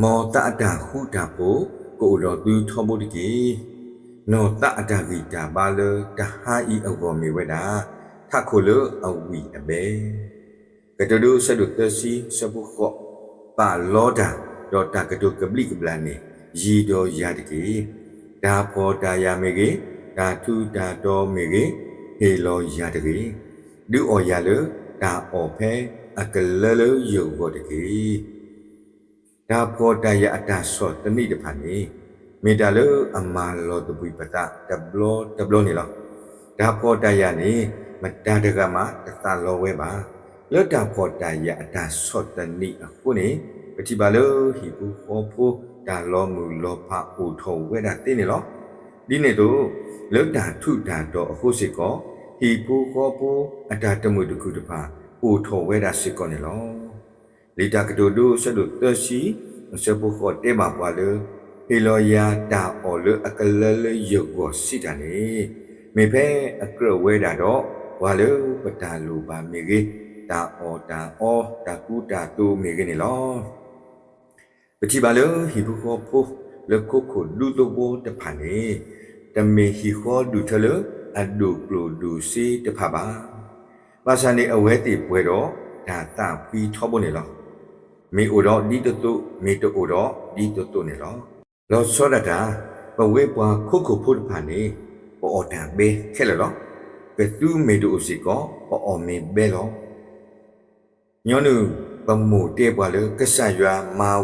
မ်သးအတၢ်ဃူတၢ်ဖိးကအိၣ်ဒီးသုထီဘိတက့ၢ်. နီၢ်သးအတၢ်ဂံၢ်တၢ်ဘါလၢတဟါအံၤအဂီၢ်မ့ၢ်ဝဲဒၣ် ထးခိၣ်လၢအဝံၣ်အဘဲ. ကတိၤဒိ ဆၢဒိၣ်သၢဆံ ဆၢဖိဃိး, ပာ်လီတၢ်, ဒီးတၢ်ကတိၤကဘျံးကဘျၣ်န့ၣ် ယံၤဒီးယၤတက့ၢ်. တၢ်ဖှီၣ်တၢ်ယာ်မ့ၢ်ဂ့ၤ, တၢ်ထူးတၢ်တီၤမ့ၢ်ဂ့ၤ, ဟ့ၣ်လီၤယၤတဂ့ၤ. ဒုးအီၣ်ယၤလၢတၢ်အီၣ်ဖဲအကလၢလၢယဂီၢ်တက့ၢ်. တၢ်ဖှီၣ်တၢ်ယာ်အတၢ်ဆီၣ်သနံးတဖၣ်န့ၣ် မ့ၢ်တၢ်လၢအမၤလီၤသဘှံးပသးတဘျီတဘျီန့ၣ်လီၤ. တၢ်ဖှီၣ်တၢ်ယာ်န့ၣ် မတၤတဂၤမးတသးလီဝဲဘၣ်. လၢတၢ်ဖှီၣ်တၢ်ယာ်အတၢ်ဆီၣ်သနံးအဃိန့ၣ် ပထံၣ်ဘၣ်လၢဟံၣ်ဖိဃီဖိတၢ်လီၤမုၢ်လီၤဖးအိၣ်ထီၣ်ဝဲဒၣ်သ့န့ၣ်လီၤ. ဒ်န့ၣ်အသိး လၢတၢ်ထူးတၢ်တီၤအဃိစ့ၢ်ကီး ဟံၣ်ဖိဃီဖိအတၢ်တမုာ်တခုၣ်တဖၣ်အိၣ်ထီၣ်ဝဲဒၣ်စ့ၢ်ကီးန့ၣ်လီၤ. လံာ်တၢ်ကတိၤဒိ ဆၢဒိၣ်သၢဆံ ဆၢဖိဃိးတဲဘၣ်ပှၤလၢ ဟ့ၣ်လီၤယၤတၢ်အီၣ်လၢအကလၢလၢယဂီၢ်စံးတၢ်န့ၣ် မ့ၢ်ဖဲအကြၢးဝဲဒၣ်ဒီး ပှၤလၢပတၢ်လိၣ်ဘၣ်မ့ၢ်ဂ့ၤ, တၢ်အီၣ်တၢ်အီ, တၢ်ကူတၢ်သိးမ့ၢ်ဂ့ၤန့ၣ်လီၤ. ပထံၣ်ဘၣ်လၢဟံၣ်ဖိဃီဖိလၢခိခိၣ်ဒူသဝီတဖၣ်န့ၣ် တမ့ၢ်ဟံၣ်ဃီဒူၣ်ထၢလၢအဒိၣ်ကျိၣ်ဒိၣ်စ့တဖၣ်ဘၣ်. ဘၣ်ဆၣ်န့ၣ်အဝဲသ့ၣ်ပှဲၤဒီးတၢ်သးဖှံထီဘိန့ၣ်လီၤ. မ့ၢ်အိၣ်ဒီးဒ်သိးသိး, မ့ၢ်တအိၣ်ဒီးဒ်သိးသိးန့ၣ်လီၤ. လီၤဆီဒၣ်တၢ်, ပဝဲပှၤခိခိၣ်ဖိတဖၣ်န့ၣ် ပအီၣ်တၢ်ဘဲခဲလၢာ်လီၤ. ကသူမ့ၢ်တအိၣ်စ့ၢ်ကီး ပအီၣ်မ့ၢ်ဘဲလီၤ. ညီနုၢ်ပမိၢ်တဲပှၤလၢ ကစၢ်ယွၤမၤ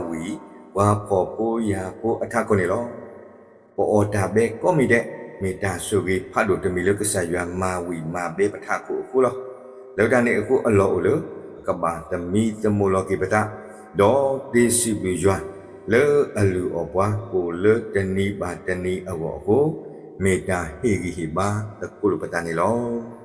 ဝံၤပှၤဖှီၣ်ဖိယာ်ဖိအထးခိၣ်န့ၣ်လီၤ. ပအီၣ်တၢ်ဘဲကိးမံၤဒဲး မ့ၢ်တၢ်ဆိၣ်ဂ့ၤဖးဒိၣ်တမံၤလၢကစၢ်ယွၤမၤဝံၤမၤဘဲပထးခိၣ်အဃိလီၤ. လၢတၢ်န့ၣ်အဃိအလီၢ်အိၣ်လၢ ပကဘၣ်သမံသမိးလီၤက့ၤပသး, ဒီးသ့စံးဘျုးယွၤ လၢအလုၢ်အီၣ်ပှၤကိၣ်လၢတနံၤဘၣ်တနံၤအဂီၢ်အဃိ, မ့ၢ်တၢ်ဟ့ၣ်ဂံၢ်ဟ့ၣ်ဘါသကိးလိာ်ပသးန့ၣ်လီၤ.